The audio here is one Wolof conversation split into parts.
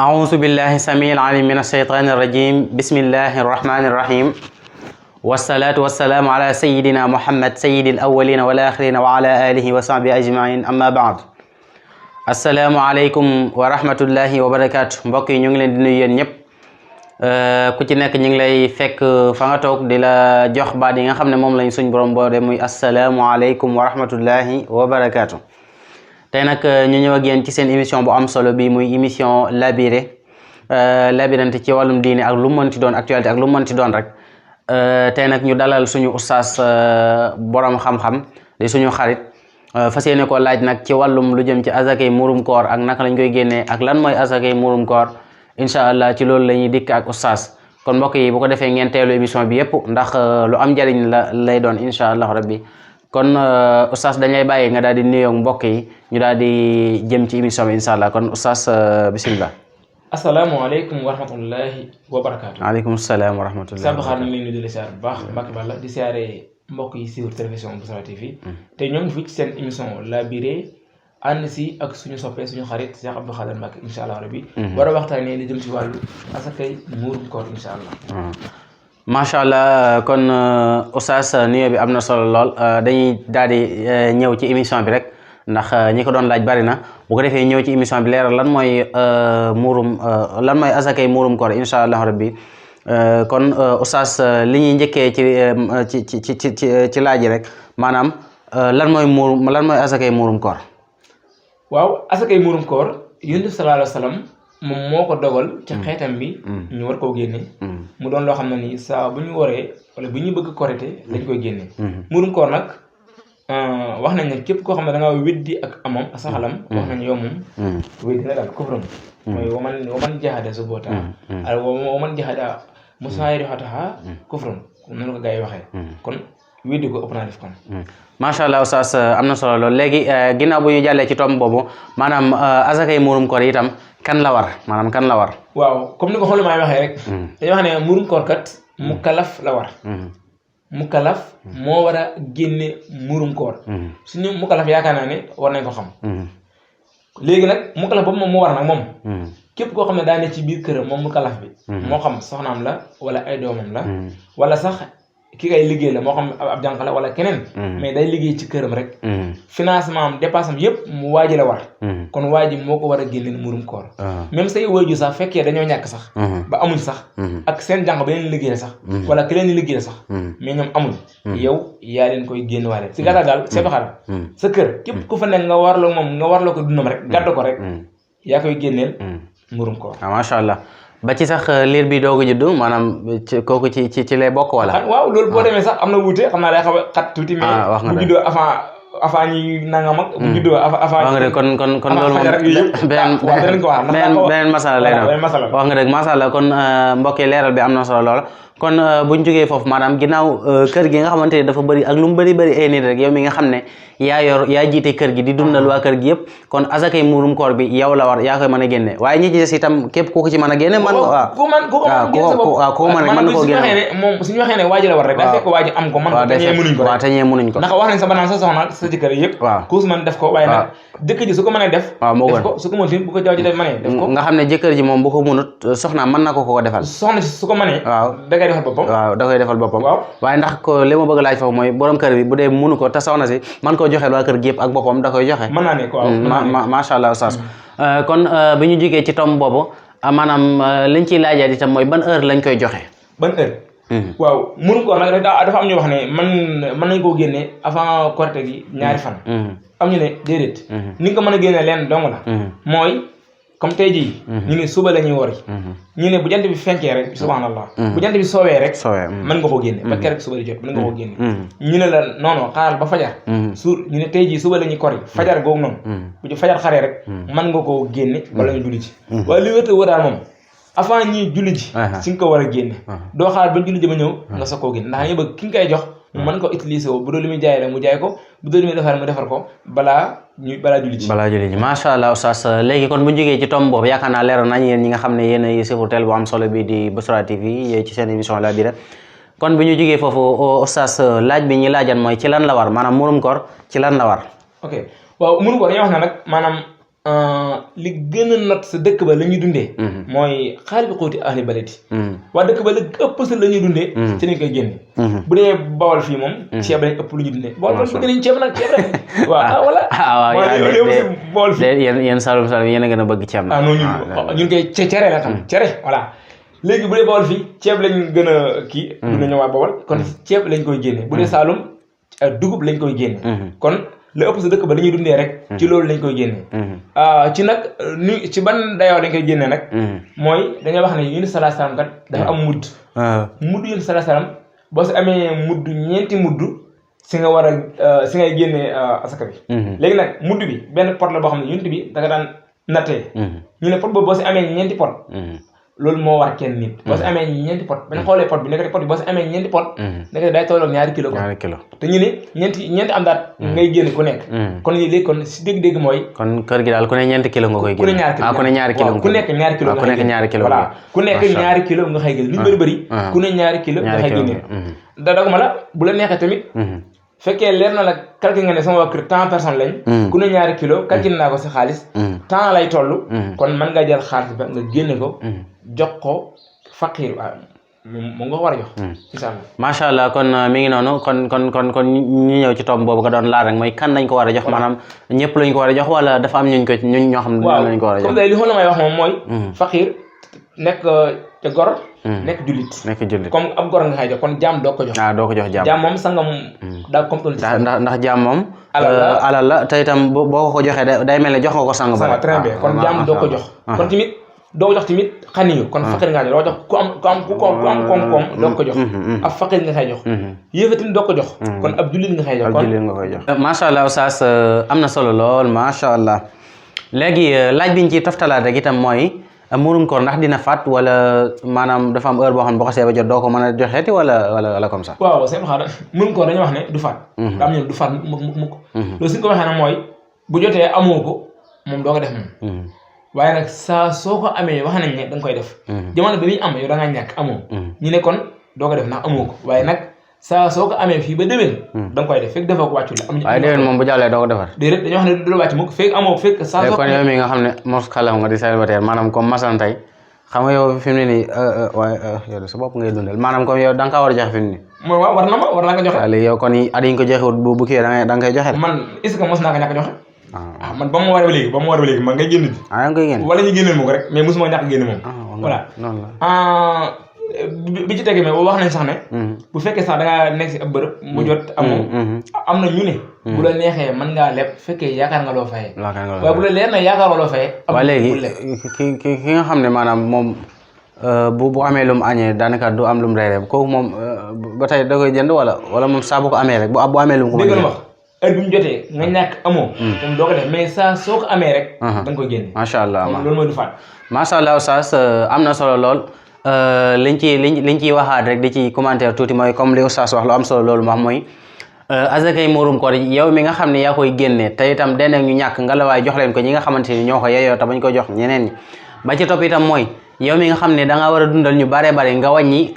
أعوذ بالله السميع العليم من الشيطان الرجيم بسم الله الرحمن الرحيم والصلاة والسلام على سيدنا محمد سيد الأولين والآخرين وعلى آله وصحبه أجمعين أما بعد السلام عليكم ورحمة الله وبركاته mbokk yi ñu ngi leen di nuyu yéen ñëpp ku ci nekk ñu ngi lay fekk fa nga toog di la jox baat yi nga xam ne moom lañ suñ borom boo de muy assalaamu aleykum wa rahmatullahi wa barakaatu. tey nag ñu ñëw ak yéen ci seen émission bu am solo bi muy émission labiré labirante ci wàllum diine ak lu mënti doon actualité ak lu mënti doon rek tey nag ñu dalal suñu ustaas borom xam-xam di suñu xarit fas yéene ko laaj nag ci wàllum lu jëm ci azakay murum koor ak naka lañ koy génnee ak lan mooy azakay murum koor incha allah ci loolu la ñuy dikk ak ustaas kon mbokk yi bu ko defee ngeen teelu émission bi yépp ndax lu am njariñ la lay doon incha allah rabbi kon ustaas dañ lay bàyyi nga daal di nuyoo mbokk yi ñu daal di jëm ci émission bi incha allah kon ustaas bisimilah. asalaamaaleykum wa rahmatullahi wa barakaatu. waaleykum salaam wa rahmatullahi wa barakaatu. ñu ngi leen di siyaare bu baax Mbacke Balla di siyaare mbokk yi siiwul télévision Bichri TV. te ñoo ngi fi ci seen émission labiré ànd si ak suñu soppee suñu xarit Cheikh Abdou Khader Mbacke incha allah rabbi war a waxtaanee li jëm ci wàllu asakay muurum koor incha allah. macha allah kon oustaz nuyoo bi am na solo lool dañuy daal di ñëw ci émission bi rek ndax ñi ko doon laaj bari na bu ko defee ñëw ci émission bi leeral lan mooy lan mooy asakay muurum koor incha allah rabbi kon oustaz li ñuy njëkkee ci laaj yi rek maanaam lan mooy asakay muurum koor. waaw asakay muurum koor Yonent bi sallallahu alayhi wa sallam moom moo ko dogal ci xeetam bi ñu war koo génne mu doon loo xam ne nii saa bu ñu waree wala bu ñu bëgg korite lañ koy génne muurum koor nag wax nañ ne képp koo xam ne da nga weddi ak amam saxalam wax nañ yow moom weddi na daal kufram mooy waman jahada su boota waman jahada musaayirataha kufram noonu la ko gars yi waxee kon weddi ko ëpp naa def kon macha allah oustaz am na solo lool léegi ginnaaw bu ñu jàllee ci tomb boobu maanaam asakay muurum koor itam kan la war maanaam kan la war. waaw comme ni ko xool maay waxee rek dañoo wax ne muurum koor kat mukalaf la war mukalaf moo war a génne muurum koor suñu mukalaf yaakaar naa ne war nañ ko xam léegi nag mukalaf boobu moom mu war nag moom képp koo xam ne daa ne ci biir këram moom mukalaf bi moo xam soxnaam la wala ay doomam la wala sax ki kay liggéey la moo xam ab jànq la wala keneen mais day liggéey ci këram rek financement am dépense am yépp mu waaji la war kon waaji moo ko war a génne muurum koor même say waajur sax fekkee dañoo ñàkk sax ba amuñ sax ak seen jànq ba leen liggéey sax wala ki leen liggéey sax mais ñoom amuñ yow yaa leen koy génn waale si gàttal daal seetu xaram sa kër képp ku fa nekk nga warloo moom nga warloo ko dundam rek gàddu ko rek yaa koy génneel muurum koor macha allah ba ci sax liir bi doog a juddu maanaam kooku ci lay bokk wala. waaw loolu boo demee sax am na wuute xam naa day xaw a xat tuuti. mais bu juddoo avant ñuy nangam ak. bu juddoo avant. wax nga dëgg kon loolu moom beneen masala lay doon wax nga dëgg masala kon mbokk yi leeral bi am na solo lool. kon buñ jógee foofu maanaam ginnaaw kër gi nga xamante ne dafa bëri ak lu mu bëri ay nit rek yow mi nga xam ne yaa jiite kër gi di dundal waa kër gi yëpp kon asakay muurum koor bi yow la war yaa koy mën a génne waaye ñi ci des itam képp ku ko ci mën a génne man waaw ku mën mën na koo génne moom suñu waxee ne waaji la war rek daa fekk waaji am ko man ko tañee mënuñ ko waaw tañee mënuñ ko ndax wax nañ sa banaan sa soxna sa jëkkër yëpp ku mën def ko waaye nag jëkkër ji su ko mënee def def ko su ko mënut bu ko jaw ji def mënee def ko nga xam ne jëkkër ji moom bu ko mënut soxna mën na ko defal soxna si su ko mënee waaw waaw da koy defal boppam waaye ndax ko li ma bëgg laaj foofu mooy borom kër bi bu dee mënu ko te soxna si man koo joxeel waa kër gi yëpp ak boppam da koy joxe mën naa ne waaw macha allah oustaz kon bi ñu jógee ci tomb boobu maanaam liñ ciy laajaat itam mooy ban heure lañ koy joxe ban heure waaw muurum koor nag dafa am ñu wax ne mën nañ koo génne avant Korité gi ñaari fan am ñu ne déedéet ni nga ko mën a génne leen dong la mooy comme tey jii ñu ne suba la ñuy wori ñu ne bu jant bi fenkee rek subhanallah bu jant bi soowee rek mën nga koo génne ba keroog suba di jot mën nga koo génne ñu ne la non xaaral ba fajar ñu ne tey jii suba la ñuy kori fajar googu noonu bu fajar xaree rek mën nga koo génne wala ñu julli ci waaye li wéta wëraal moom avant ñuy julli ji si nga ko war a génne doo xaar ba julli ji ba ñëw nga soog koo génne ndax nga bëgg ki nga koy jox mu mën ko utiliser woo bu doon li muy jaay la mu jaay ko bu doon li muy defar mu defar ko balaa julli ji macha allah oustaz léegi kon bu ñu jógee ci tomb boobu yaakaar naa leeral nañ yéen ñi nga xam ne yéen a sifur tel bu am solo bi di Bichri TV ci seen émission labiré kon bu ñu jógee foofu oustaz laaj bi ñi laajan mooy ci lan la war maanaam muurum koor ci lan la war. ok waaw muurum koor dañuy wax ne nag maanaam li gën a not sa dëkk ba la ñuy dundee mooy xaal bi xuuti ahli baladi waa dëkk ba la ëpp sa la ñuy dundee ci lañ koy génne bu dee Bawol fii moom ceeb lañ ëpp lu ñuy dundee Bawol bëgg nañ ceeb nag ceeb rek waaw wala Bawol fii yéen Saloum yéen a gën a bëgg ceeb nag non ñun koy cere la xam cere voilà léegi bu dee Bawol fii ceeb lañ gën a kii dund ñëw waa Bawol kon ceeb lañ koy génne bu dee Saloum dugub lañ koy génne kon la ëpp sa dëkk ba dañuy dundee rek ci loolu lañ koy génne ci nag ni ci ban dayoo lañ koy génne nag mooy dañoo wax ne yéen salaa salaam kat dafa am mudd mudd yéen salaa salaam boo si amee mudd ñeenti mudd si nga war a si ngay génne asaka bi léegi nag mudd bi benn pot la boo xam ne yonent bi da nga daan nattee ñu ne pot boobu boo si amee ñeenti pot loolu moo war kenn nit boo si amee ñeenti pot bañ xoolee pot bi nekk pot bi boo si amee ñeenti pot nekk day tolloog ñaari kilo te ñu ne ñeenti am daat ngay génne ku nekk kon léegi kon si dégg-dégg mooy kon kër gi daal ku ne ñeenti kilo nga koy génne ku ne ñaari kilo ku nekk ñaari kilo voilà ku nekk ñaari kilo nga xëy génne lu ñu bëri ku ne ñaari kilo nga xëy génne da daguma la bu la neexee tamit fekkee leer na la calcul nga ne sama waa kër tant personne lañ ku ne ñaari kilo calcul naa ko si xaalis temps lay toll kon mën nga jël xaalis ba nga génne ko jox ko faqiir moom nga war a jox incha allah macha allah kon mi ngi noonu kon ñu ñëw ci tomb boobu nga doon laal rek mooy kan lañ ko war a jox maanaam ñëpp lañ ko war a jox wala dafa am ñuñ ñoo xam ne lañ ko war a jox comme tey li xool may wax moom mooy faqiir nekk te gor nekk jullit comme ab gor nga xay jox kon jaam doo ko jox doo ko jox jaam moom sangam daa comme ndax jaam moom alal la te itam boo ko joxee day mel ne jox nga ko sang ba très bien kon jaam doo ko jox kon tamit doo ko jox tamit xaniyu kon faqir nga jox doo jox ku am koom-koom doo ko jox ab faqir nga xay jox yéefa tamit doo ko jox kon ab jullit nga xay jox kon jullit nga koy jox macha allah oustaz am na solo lool macha allah léegi laaj biñ ci toftalaat rek itam mooy murum koor ndax dina faat wala maanaam dafa am heure boo xam ne boo ko see ba jot doo ko mën a joxeeti wala comme ça waaw seen xaar murum koor dañuy wax ne du faat da am ñu du faat mukk loolu suñ ko waxee nag mooy bu jotee amoo ko moom doo ko def moom waaye nag saa soo ko amee wax nañ ne da nga koy def jamono bi muy am yow da ngaa ñàkk amoo ñu ne kon doo ko def ndax amoo ko waaye nag saa soo ko amee fii ba déwén da nga koy def fekk defoo ko wàccul la waaye déwén moom bu jàllee doo ko defar déedéet dañoo wax ne du la wàcc mukk fekk amoo fekk saa soo kon yow mi nga xam ne mos xalam nga di célibataire maanaam comme masan tey xam nga yow fi mu ne nii waaye yow sa bopp ngay dundal maanaam comme yow da nga kaa war a joxe fi mu ne nii waaw war naa ko joxe léegi yow kon at yi nga ko joxewut bu kii da nga koy joxe man est-ce que mos naa ko ñàkk joxe man ba mu war a léegi man ngay génn ji da nga koy génn wala ñu génneel ma ko rek mais mosuma ñàkk génne moom voilà noonu la bi ci tege mais wax nañ sax ne bu fekkee sax da ngaa nekk si ab bërëb mu jot amoo am na ñu ne bu la neexee mën ngaa leb fekkee yaakaar nga loo fayee waaye bu la leer na yaakaar loo fayee waaye léegi ki nga xam ne maanaam moom bu amee lu mu añee daanaka du am lu mu reeree kooku moom ba tey da koy jënd wala moom saa bu ko amee rek bu amee lu mu ko dégg wax heure bi mu jotee nga ñàkk amoo moom doo ko def mais saa soo ko amee rek da nga koy génne macha allah loolu mooy du faat macha allah oustaz am na solo lool liñ ciy waxaat rek di ci commentaire tuuti mooy comme li oustaz wax lu am solo loolu wax mooy azakay murum koor yow mi nga xam ne yaa koy génne te itam den ñu ñàkk nga la waaye jox leen ko ñi nga xamante ni ñoo ko yeyoo te bañ ko jox ñeneen ñi ba ci topp itam mooy yow mi nga xam ne da nga war a dundal ñu bare nga wàññi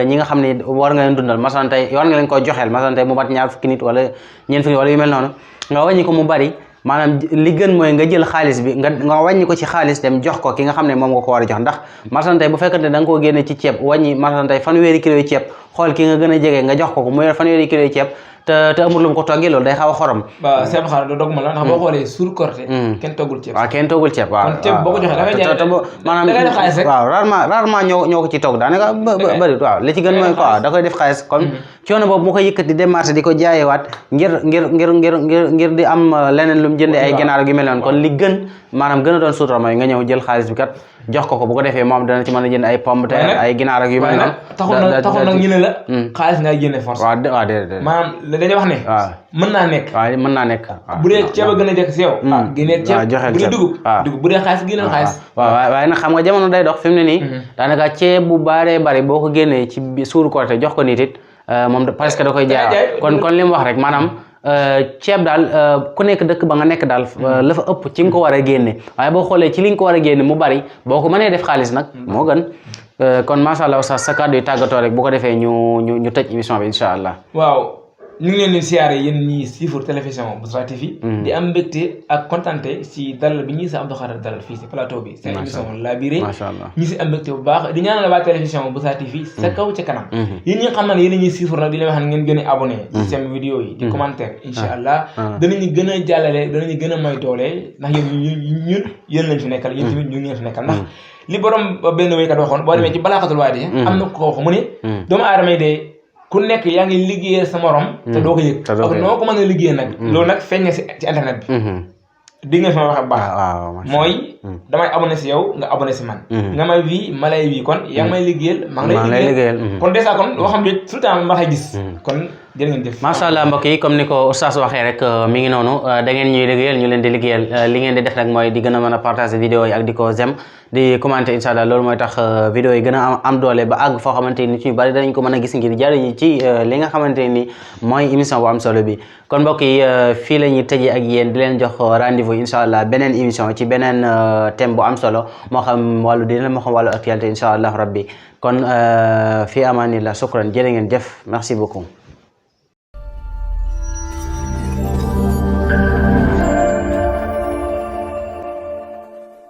ñi nga xam ne war nga leen dundal masalan tey war nga leen ko joxeel masalan tey mu mat ñaar fukki nit wala ñeent fukki wala yu mel noonu nga wàññi ko mu bari maanaam li gën mooy nga jël xaalis bi nga wàññi ko ci xaalis dem jox ko ki nga xam ne moom nga ko war a jox ndax masalan tey bu fekkante da nga koo génne ci ceeb wàññi masalan tey fanweeri kilo yi ceeb xool ki nga gën a jege nga jox ko mu yor fanweeri kilo yi ceeb te amul lu mu ko toggee loolu day xaw a xorom waaw seeb xaar do dog ma la ndax boo xoolee sur korte kenn toggul ceeb waaw kenn toggul ceeb waaw kon ceeb boo ko joxee da ngay jaay maanaam xaalis rek waaw rarement ñoo ko ci togg daanaka bëri waaw li ci gën mooy quoi da koy def xaalis kon coono boobu mu koy yëkkati dem marché di ko jaayewaat ngir di am leneen lu mu jëndee ay ginaar ak yu mel noonu kon li gën maanaam gën a doon suutura mooy nga ñëw jël xaalis bi kat jox ko bu ko defee moom dana ci mën a jënd ay pomme de terre ay ginaar ak yu mel noonu taxul nag ñu ne la xaalis ngay génne force waaw déedéet maanaam dañuy wax ne waaw mën naa nekk waaw mën naa nekk bu dee ceeb a gën a jekk si yow génneel ceeb bu dee dugub bu dee xaalis génneel xaalis waaw waaye nag xam nga jamono day dox fi mu ne nii daanaka ceeb bu bari boo ko génnee ci suuru Korité jox ko nit it moom parce que da koy jaay kon li mu wax rek maanaam ceeb daal ku nekk dëkk ba nga nekk daal la fa ëpp ci nga ko war a génne waaye boo xoolee ci li nga ko war a génne mu bari boo ko mënee def xaalis nag moo gën kon macha allah sa kàddu yi tàggatoo rek bu ko defee ñu tëj émission bi incha allah. waaw ñu ngi leen di siyaare yéen ñi siifur télévision Bichri TV di am mbégte ak kontante si dalal bi ñi sa Abdou Khadre dalal fii si plateau bi seen émission Labiré ñi si am mbégte bu baax di ñaanal waa télévision Bichri TV sa kaw ca kanam yéen ñi nga xam ne yéen ñuy siifur nag di leen wax ne ngeen gën a abonné ci seen vidéo yi di commentaire incha allah danañu gën a jàllale danañu gën a may doole ndax ñun yéen lañ fi nekkal yéen tamit ñu ngeen fi nekkal ndax li borom benn waykat waxoon boo demee ci balaaxatul waadi am na ko wax mu ne doomu aadama yi de ku nekk yaa ngi liggéeyee sa morom te doo ko yëg ak noo ko mën a liggéeyee nag loolu nag feeñ na ci internet bi di nga fi ma waxe baax mooy damay abonné si yow nga abonné si man nga may wii ma lay wii kon yaa ngi may liggéeyal maa ngi lay liggéeyal kon dèjà kon loo xam ne tout le temps ma koy gis kon jërë ngeen jëf macha allah mbokk yi comme ni ko oustaz waxee rek mi ngi noonu da ngeen ñuy liggéeyal ñu leen di liggéeyal li ngeen di def nag mooy di gën a mën a partager vidéo yi ak di ko zem di commenter incha allah loolu mooy tax vidéo yi gën a am doole ba àgg foo xamante ni ci ñu bari danañ ko mën a gis ngir jariñu ci li nga xamante ni mooy émission bu am solo bi kon mbokk yi fii la ñuy tëjee ak yéen di leen jox rendez-vous incha allah beneen émission ci beneen thème bu am solo moo xam wàllu dina moo xam wàllu actualité incha allah rabbi kon fii amaanillah shukran jërë ngeen jëf merci beaucoup